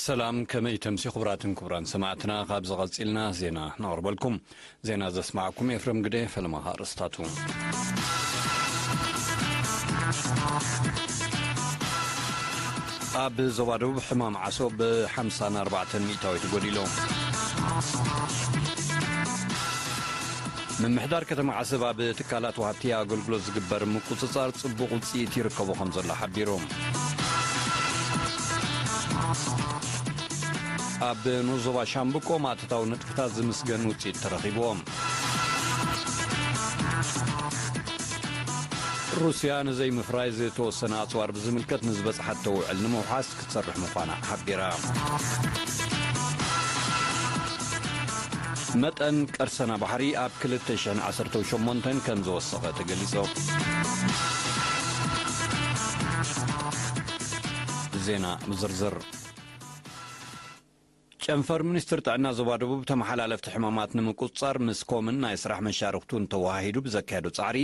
ሰላም፣ ከመይ ተምሲ? ክቡራትን ክቡራን ሰማዕትና፣ ካብዚ ቀጺልና ዜና ነቕርበልኩም። ዜና ዘስማዕኩም ኤፍረም ግደ። ፈለማ ኣርእስታቱ። ኣብ ዞባ ደቡብ ሕማም ዓሶ ብ54% ጎዲሉ። ምምሕዳር ከተማ ዓሰብ ኣብ ትካላት ወሃብቲ ኣገልግሎት ዝግበር ምቁጽጻር ጽቡቕ ውጽኢት ይርከቦ ከም ዘሎ ሓቢሩ። ኣብ ንኡስ ዞባ ሻምብቆ ማእቶታዊ ንጥፈታት ዝምስገን ውጽኢት ተረኺብዎ። ሩስያ ንዘይምፍራይ ዝተወሰነ ኣጽዋር ብዝምልከት ንዝበጽሓቶ ውዕል ንምውሓስ ክትሰርሕ ምዃና ሓቢራ። መጠን ቀርሰና ባሕሪ ኣብ ክልተ ሽሕን ዓሰርተ ሸሞንተን ከም ዝወሰኸ ተገሊጹ። ዜና ብዝርዝር። ጨንፈር ሚኒስትር ጥዕና ዞባ ደቡብ ተመሓላለፍቲ ሕማማት ንምቁጽጻር ምስ ኮምን ናይ ስራሕ መሻርኽቱን ተወሃሂዱ ብዘካየዶ ጻዕሪ፣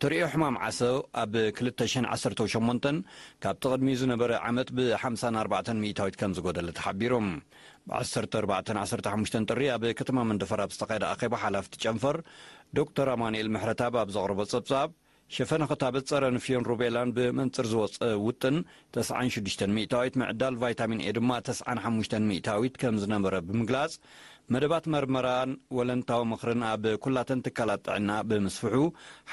ተርእዮ ሕማም ዓሶ ኣብ ክልተ ሽሕን ዓሰርተ ሸሞንተን ካብቲ ቅድሚኡ ዝነበረ ዓመት ብ54% ከም ዝጎደለ ተሓቢሩ። ብ14 ዓሰርተ ሓሙሽተ ጥሪ ኣብ ከተማ መንደፈራ ኣብ ዝተኻየደ ኣኼባ ሓላፍቲ ጨንፈር ዶክተር ኣማኑኤል ምሕረተኣብ ኣብ ዘቕረቦ ጸብጻብ፣ ሸፈነ ክታበት ጸረ ንፍዮን ሩቤላን ብመንጽር ዝወጸ ውጥን ተስዓን ሽዱሽተን ሚእታዊት፣ ምዕዳል ቫይታሚን ኤ ድማ ተስዓን ሓሙሽተን ሚእታዊት ከም ዝነበረ ብምግላጽ፣ መደባት መርመራን ወለንታዊ ምኽርን ኣብ ኩላተን ትካላት ጥዕና ብምስፍሑ፣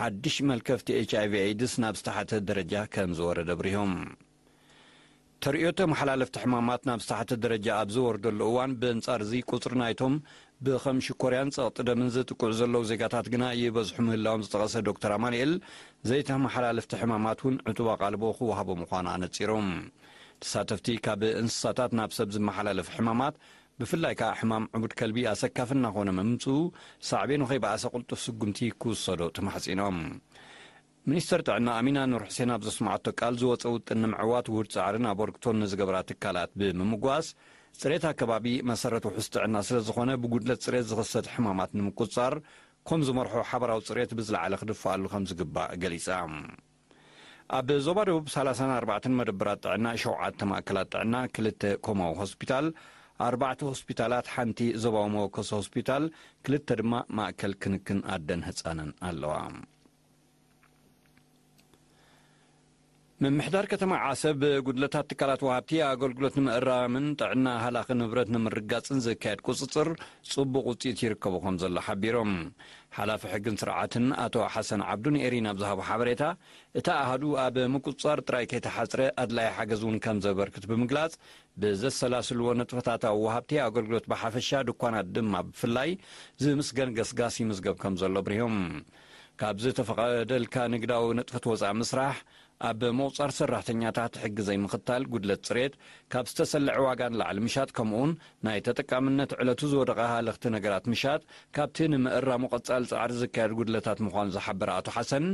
ሓድሽ መልከፍቲ ኤች ኣይ ቪ ኤድስ ናብ ዝተሓተ ደረጃ ከም ዝወረደ ኣብሪሆም። ተርእዮ ተመሓላለፍቲ ሕማማት ናብ ዝተሓተ ደረጃ ኣብ ዝወርደሉ እዋን፣ ብእንጻር እዚ ቁጽሪ ናይቶም ብኸም ሽኮርያን ጸቕጢ ደምን ዝጥቅዑ ዘለዉ ዜጋታት ግና ይበዝሑ ምህላዎም ዝጠቐሰ ዶክተር ኣማኑኤል፣ ዘይተመሓላለፍቲ ሕማማት እውን ዕቱብ ኣቓልቦ ክወሃቦ ምዃኑ ኣነጺሮም። ተሳተፍቲ ካብ እንስሳታት ናብ ሰብ ዝመሓላለፍ ሕማማት፣ ብፍላይ ከኣ ሕማም ዕቡድ ከልቢ ኣሰካፊ እናኾነ ምምጽኡ፣ ሳዕቤኑ ከይበኣሰ ቅልጡፍ ስጉምቲ ክውሰዶ ተማሕጺኖም። ሚኒስተር ጥዕና ኣሚና ኑር ሕሴን ኣብ ዘስምዓቶ ቃል፣ ዝወጸ ውጥን ንምዕዋት ውሁድ ጻዕርን ኣበርክቶን ንዝገብራ ትካላት ብምምጓስ፣ ጽሬት ኣከባቢ መሰረት ውሑስ ጥዕና ስለ ዝኾነ፣ ብጉድለት ጽሬት ዝኽሰት ሕማማት ንምቁጽጻር ከም ዝመርሖ ሓበራዊ ጽሬት ብዝለዓለ ክድፋኣሉ ከም ዝግባእ ገሊጻ። ኣብ ዞባ ደቡብ ሰላሳን ኣርባዕተን መደበራት ጥዕና፣ ሸውዓተ ማእከላት ጥዕና፣ ክልተ ኮማዊ ሆስፒታል፣ ኣርባዕተ ሆስፒታላት፣ ሓንቲ ዞባዊ መወከሲ ሆስፒታል፣ ክልተ ድማ ማእከል ክንክን ኣደን ህጻንን ኣለዋ። ምምሕዳር ከተማ ዓሰብ፣ ጉድለታት ትካላት ወሃብቲ ኣገልግሎት ንምእራምን ጥዕና ሃላኺ ንብረት ንምርግጋጽን ዝካየድ ቁጽጽር ጽቡቕ ውጽኢት ይርከቦ ከም ዘሎ ሓቢሮም። ሓላፊ ሕግን ስርዓትን ኣቶ ሓሰን ዓብዱ ንኤሪና ኣብ ዝሃቦ ሓበሬታ፣ እቲ ኣሃዱ ኣብ ምቁጽጻር ጥራይ ከይተሓጽረ፣ ኣድላይ ሓገዝ እውን ከም ዘበርክት ብምግላጽ፣ ብዘሰላስልዎ ንጥፈታት ወሃብቲ ኣገልግሎት ብሓፈሻ፣ ድኳናት ድማ ብፍላይ፣ ዝምስገን ገስጋስ ይምዝገብ ከም ዘሎ ኣብሪሆም። ካብ ዝተፈቐደልካ ንግዳዊ ንጥፈት ወጻኢ ምስራሕ፣ ኣብ ምቑጻር ሰራሕተኛታት ሕጊ ዘይምኽታል፣ ጉድለት ጽሬት፣ ካብ ዝተሰልዐ ዋጋ ንላዕሊ ምሻጥ፣ ከምኡውን ናይ ተጠቃምነት ዕለቱ ዝወደቐ ሃለኽቲ ነገራት ምሻጥ፣ ካብቲ ንምእራሙ ቀጻሊ ጻዕሪ ዝካየድ ጉድለታት ምዃኑ ዝሓበረ ኣቶ ሓሰን፣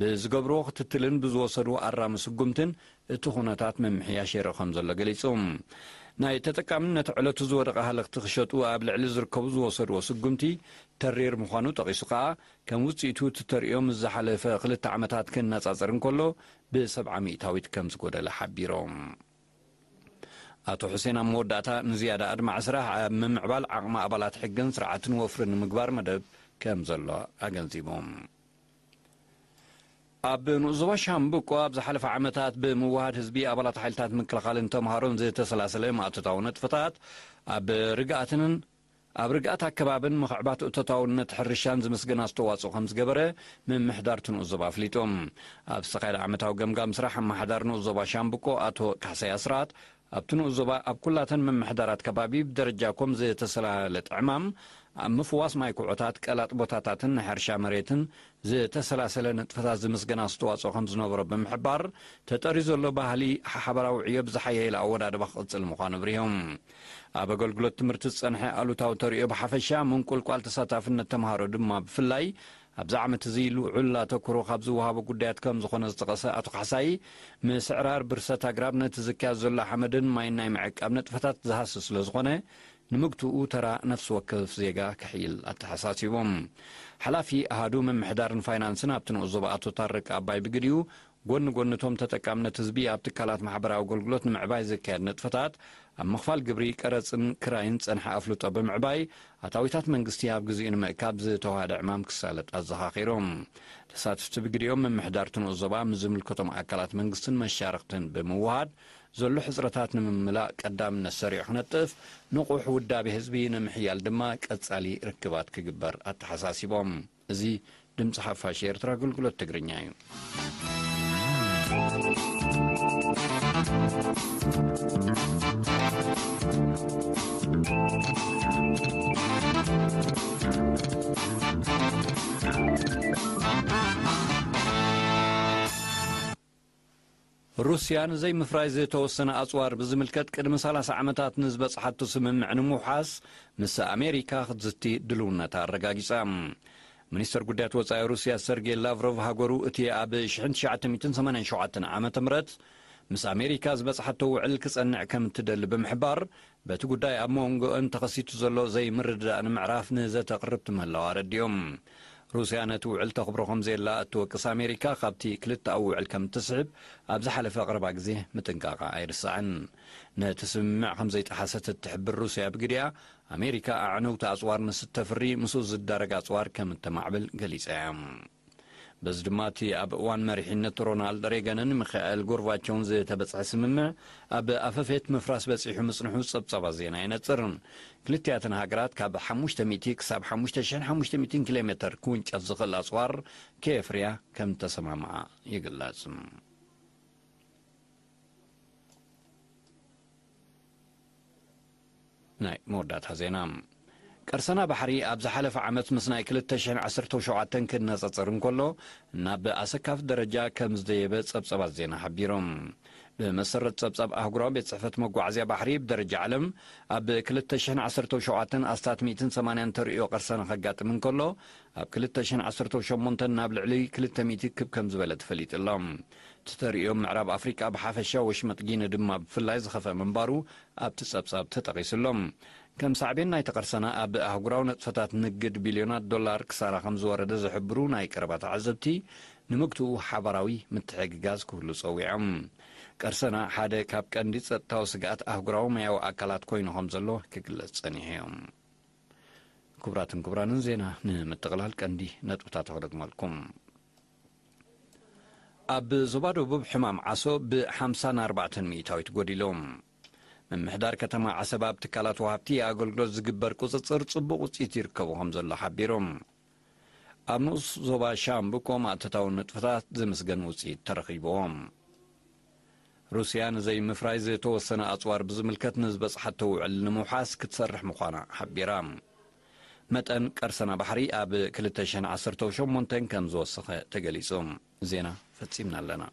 ብዝገብርዎ ክትትልን ብዝወሰድዎ ኣራሚ ስጉምትን እቲ ኩነታት ምምሕያሽ የርኢ ከም ዘሎ ገሊጹ። ናይ ተጠቃምነት ዕለቱ ዝወደቐ ሃለኽቲ ክሸጡ ኣብ ልዕሊ ዝርከቡ ዝወሰድዎ ስጉምቲ ተሪር ምዃኑ ጠቒሱ ከኣ፣ ከም ውጽኢቱ እቲ ተርእዮ ምስ ዝሓለፈ ክልተ ዓመታት ክነጻጸር እንከሎ፣ ብሰብዓ ሚእታዊት ከም ዝጎደለ ሓቢሮም። ኣቶ ሑሴን ኣብ መወዳእታ፣ ንዝያዳ ኣድማዒ ስራሕ ኣብ ምምዕባል ዓቕሚ ኣባላት ሕግን ስርዓትን ወፍሪ ንምግባር መደብ ከም ዘሎ ኣገንዚቦም። ኣብ ንኡስ ዞባ ሻምብቆ ኣብ ዝሓለፈ ዓመታት ብምውሃድ ህዝቢ፣ ኣባላት ሓይልታት ምክልኻልን ተምሃሮን ዝተሰላሰለ ማእቶታዊ ንጥፈታት ኣብ ርግኣትን ኣብ ርግኣት ኣከባብን ምኽዕባት እቶታውነት ሕርሻን ዝምስገን ኣስተዋጽኦ ከም ዝገበረ ምምሕዳር እቲ ንኡስ ዞባ ኣፍሊጡ። ኣብ ዝተኻየደ ዓመታዊ ገምጋም ስራሕ ኣመሓዳሪ ንኡስ ዞባ ሻምብቆ ኣቶ ካሕሳይ ኣስራት፣ ኣብቲ ንኡስ ዞባ ኣብ ኩላተን ምምሕዳራት ከባቢ ብደረጃ ኮም ዝተሰላለጠ ዕማም ኣብ ምፍዋስ ማይ ኩዖታት፣ ቀላጥ ቦታታትን ናይ ሕርሻ መሬትን ዝተሰላሰለ ንጥፈታት ዝምስገን ኣስተዋጽኦ ከም ዝነበሮ ብምሕባር፣ ተጠርዩ ዘሎ ባህሊ ሓባራዊ ዕዮ ብዝሓየለ ኣወዳድባ ክቕጽል ምዃኑ ኣብሪሆም። ኣብ ኣገልግሎት ትምህርቲ ዝጸንሐ ኣሉታዊ ተርእዮ ብሓፈሻ፣ ምንቁልቋል ተሳታፍነት ተምሃሮ ድማ ብፍላይ፣ ኣብዚ ዓመት እዚ ልዑል ኣተኩሮ ካብ ዝወሃቦ ጉዳያት ከም ዝኾነ ዝጠቐሰ ኣቶ ካሕሳይ፣ ምስዕራር ብርሰት ኣግራብ ነቲ ዝካየድ ዘሎ ሓመድን ማይን ናይ ምዕቃብ ንጥፈታት ዝሃስስ ስለ ዝኾነ፣ ንምግትኡ ተራ ነፍሲ ወከፍ ዜጋ ክሕይል ኣተሓሳሲቦም። ሓላፊ ኣሃዱ ምምሕዳርን ፋይናንስን ኣብቲ ንኡስ ዞባ ኣቶ ታረቅ ኣባይ ብግዲኡ፣ ጎኒ ጎኒ እቶም ተጠቃምነት ህዝቢ ኣብ ትካላት ማሕበራዊ ኣገልግሎት ንምዕባይ ዝካየድ ንጥፈታት፣ ኣብ ምኽፋል ግብሪ፣ ቀረጽን ክራይን ዝጸንሐ ኣፍልጦ ብምዕባይ፣ ኣታዊታት መንግስቲ ኣብ ግዜኡ ንምእካብ ዝተዋሃደ ዕማም ክሳለጥ ኣዘኻኺሮም። ተሳተፍቲ ብግዲኦም፣ ምምሕዳር እቲ ንኡስ ዞባ ምስ ዝምልከቶም ኣካላት መንግስትን መሻርኽትን ብምውሃድ፣ ዘሎ ሕጽረታት ንምምላእ ቀዳምነት ሰሪዑ ክነጥፍ፣ ንቑሕ ውዳቤ ህዝቢ ንምሕያል ድማ ቀጻሊ ርክባት ክግበር ኣተሓሳሲቦም። እዚ ድምጺ ሓፋሽ ኤርትራ ኣገልግሎት ትግርኛ እዩ። ሩስያ ንዘይምፍራይ ዝተወሰነ ኣጽዋር ብዝምልከት ቅድሚ ሰላሳ ዓመታት ንዝበጽሓቶ ስምምዕ ንምውሓስ ምስ ኣሜሪካ ክትዝቲ ድልውነታ ኣረጋጊጻ። ሚኒስተር ጉዳያት ወጻኢ ሩስያ ሰርጌይ ላቭሮቭ፣ ሃገሩ እቲ ኣብ ሽሕን ትሽዓተ ሚእትን ሰማንያን ሸውዓተን ዓመተ ምህረት ምስ ኣሜሪካ ዝበጽሓቶ ውዕል ክጸንዕ ከም እትደሊ ብምሕባር፣ በቲ ጉዳይ ኣብ መንጎአን ተኸሲቱ ዘሎ ዘይምርድዳእ ንምዕራፍ ንዘተ ቅርብቲ ምህላዋ ኣረዲኦም። ሩስያ ነቲ ውዕል ተኽብሮ ከም ዘየላ እትወቅስ ኣሜሪካ፣ ካብቲ ክልተኣዊ ውዕል ከም እትስሕብ ኣብ ዝሓለፈ ቀረባ ግዜ ምጥንቃቓ ኣይርሳዕን። ነቲ ስምምዕ ከም ዘይጠሓሰት እትሕብር ሩስያ ብግዲኣ፣ ኣሜሪካ ኣዕነውቲ ኣጽዋር ምስ እተፍሪ፣ ምስኡ ዝዳረግ ኣጽዋር ከም እተማዕብል ገሊጻ እያ። በዚ ድማ፣ እቲ ኣብ እዋን መሪሕነት ሮናልድ ሬገንን ሚካኤል ጎርባቾን ዝተበጽሐ ስምምዕ፣ ኣብ ኣፈፌት ምፍራስ በጺሑ ምጽንሑ ጸብጻባት ዜና የነጽር። ክልቲኣተን ሃገራት ካብ ሓሙሽተ ሚእቲ ክሳብ ሓሙሽተ ሽሕን ሓሙሽተ ሚእትን ኪሎ ሜተር ክውንጨፍ ዝኽእል ኣጽዋር ከየፍርያ ከም ተሰማምዓ ይግለጽ። ናይ መወዳእታ ዜና። ቀርሰና ባሕሪ ኣብ ዝሓለፈ ዓመት ምስ ናይ ክልተ ሽሕን ዓሰርተ ሸውዓተን ክነጻጸር እንከሎ፣ ናብ ኣሰካፊ ደረጃ ከም ዝደየበ ጸብጻባት ዜና ሓቢሮም። ብመሰረት ጸብጻብ ኣህጉራዊ ቤት ጽሕፈት መጓዓዝያ ባሕሪ ብደረጃ ዓለም፣ ኣብ ክልተ ሽሕን ዓሰርተ ሸውዓተን ኣስታት ሚእትን ሰማንያን ተርእዮ ቀርሰና ከጋጥም እንከሎ፣ ኣብ ክልተ ሽሕን ዓሰርተ ሸሞንተን ናብ ልዕሊ ክልተ ሚእቲ ክብ ከም ዝበለ ተፈሊጡ ኣሎ። እቲ ተርእዮ ምዕራብ ኣፍሪቃ ብሓፈሻ፣ ወሽመጥ ጊነ ድማ ብፍላይ ዝኸፍአ ምንባሩ ኣብቲ ጸብጻብ ተጠቒሱ ኣሎ። ከም ሳዕቤን ናይቲ ቀርሰና ኣብ ኣህጉራዊ ንጥፈታት ንግድ ቢልዮናት ዶላር ክሳራ ከም ዝወረደ ዝሕብሩ ናይ ቀረባ ተዓዘብቲ፣ ንምግትኡ ሓባራዊ ምትሕግጋዝ ክህሉ ጸዊዖም። ቀርሰና ሓደ ካብ ቀንዲ ጸጥታዊ ስግኣት ኣህጉራዊ ማያዊ ኣካላት ኮይኑ ከም ዘሎ ክግለጽ ጸኒሑ እዩ። ክቡራትን ክቡራንን፣ ዜና ንምጥቕላል ቀንዲ ነጥብታት ክደግመልኩም። ኣብ ዞባ ደቡብ ሕማም ዓሶ ብ ሓምሳን ኣርባዕተን ሚእታዊት ጎዲሉ። ምምሕዳር ከተማ ዓሰብ ኣብ ትካላት ወሃብቲ ኣገልግሎት ዝግበር ቁጽጽር ጽቡቕ ውጽኢት ይርከቡ ከም ዘሎ ሓቢሩ። ኣብ ንኡስ ዞባ ሻምብቆ ማእቶታዊ ንጥፈታት ዝምስገን ውጽኢት ተረኺብዎም። ሩስያ ንዘይምፍራይ ዝተወሰነ ኣጽዋር ብዝምልከት ንዝበጽሓቶ ውዕል ንምውሓስ ክትሰርሕ ምዃና ሓቢራ። መጠን ቀርሰና ባሕሪ ኣብ ክልተ ሽሕን ዓሰርተ ሸሞንተን ከም ዝወሰኸ ተገሊጹ። ዜና ፈጺምና ኣለና።